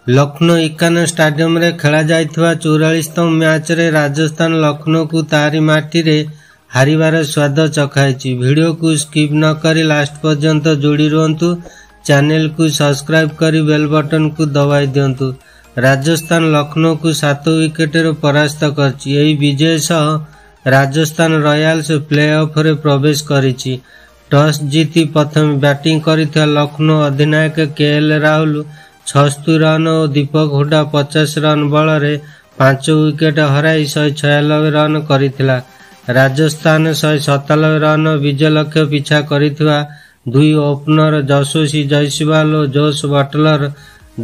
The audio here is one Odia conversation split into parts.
ଲକ୍ଷ୍ନୌ ଇକାନା ଷ୍ଟାଡିୟମରେ ଖେଳାଯାଇଥିବା 44ତମ ମ୍ୟାଚରେ ରାଜସ୍ଥାନ ଲକ୍ଷ୍ନୌକୁ ତାରି ମାଟିରେ ହାରିବାର ସ୍ୱାଦ ଚଖାଇଛି। ଭିଡିଓକୁ ସ୍କିପ୍ ନ କରି ଲାଷ୍ଟ ପର୍ଯ୍ୟନ୍ତ ଯୋଡ଼ି ରୁହନ୍ତୁ। ଚ୍ୟାନେଲକୁ ସବସ୍କ୍ରାଇବ୍ କରି ବେଲ୍ ବଟନକୁ ଦବାଇ ଦିଅନ୍ତୁ। ରାଜସ୍ଥାନ ଲକ୍ଷ୍ନୌକୁ 7 ୱିକେଟରେ ପରାସ୍ତ କରିଛି। ଏହି ବିଜୟ ସହ ରାଜସ୍ଥାନ ରୟାଲ୍ସ ପ୍ଲେ ଅଫରେ ପ୍ରବେଶ କରିଛି। ଟସ୍ ଜିତି ପ୍ରଥମେ ବ୍ୟାଟିଂ କରିଥିବା ଲକ୍ଷ୍ନୌ ଅଧିନାୟକ କେଏଲ୍ ରାହୁଲ 76 ରନ୍ ଓ ଦୀପକ ହୁଡା 50 ରନ୍ ବଳରେ 5 ୱିକେଟ ହରାଇ 196 ରନ୍ କରିଥିଲା। ରାଜସ୍ଥାନ 197 ରନ୍ ବିଜୟ ଲକ୍ଷ୍ୟ ପିଛା କରିଥିବା ଦୁଇ ଓପନର ଯଶସ୍ୱୀ ଜୟସୱାଲ ଓ ଜୋଶ ବଟଲର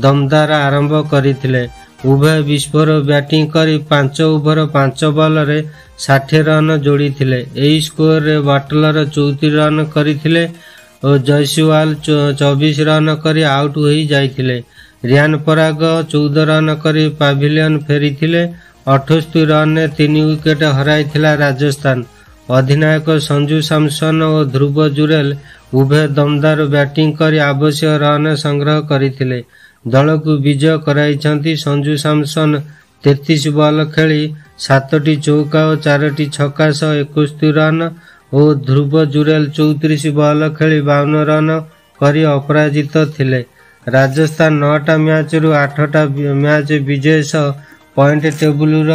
ଦମଦାର ଆରମ୍ଭ କରିଥିଲେ। ଉଭୟ ବିସ୍ଫୋରକ ବ୍ୟାଟିଂ କରି 5 ଓଭର 5 ବଲରେ 60 ରନ୍ ଯୋଡ଼ିଥିଲେ। ଏହି ସ୍କୋରରେ ବଟଲର 34 ରନ୍ କରିଥିଲେ ଓ ଜୟସୱାଲ 24 ରନ୍ କରି ଆଉଟ୍ ହୋଇ ଯାଇଥିଲେ। ରିୟାନ ପରାଗ 14 ରନ୍ କରି ପାଭିଲିୟନ ଫେରିଥିଲେ। 78 ରନରେ 3 ୱିକେଟ ହରାଇଥିଲା ରାଜସ୍ଥାନ। ଅଧିନାୟକ ସଞ୍ଜୁ ସାମସନ ଓ ଧ୍ରୁବ ଜୁରେଲ ଉଭୟ ଦମଦାର ବ୍ୟାଟିଂ କରି ଆବଶ୍ୟକ ରନ୍ ସଂଗ୍ରହ କରିଥିଲେ। ଦଳକୁ ବିଜୟ କରାଇଛନ୍ତି। ସଞ୍ଜୁ ସାମସନ 33 ବଲ୍ ଖେଳି 7ଟି ଚୌକା ଓ 4ଟି ଛକା ସହ 71 ରନ୍ ଓ ଧ୍ରୁବ ଜୁରେଲ 34 ବଲ୍ ଖେଳି 52 ରନ୍ କରି ଅପରାଜିତ ଥିଲେ। ରାଜସ୍ଥାନ 9ଟା ମ୍ୟାଚରୁ 8ଟା ମ୍ୟାଚ ବିଜୟ ସହ ପଏଣ୍ଟ ଟେବୁଲର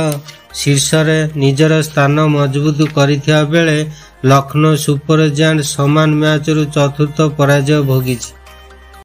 ଶୀର୍ଷରେ ନିଜର ସ୍ଥାନ ମଜବୁତ କରିଥିବା ବେଳେ ଲକ୍ଷ୍ନୌ ସୁପର ଜାଏଣ୍ଟ ସମାନ ମ୍ୟାଚରୁ ଚତୁର୍ଥ ପରାଜୟ ଭୋଗିଛି।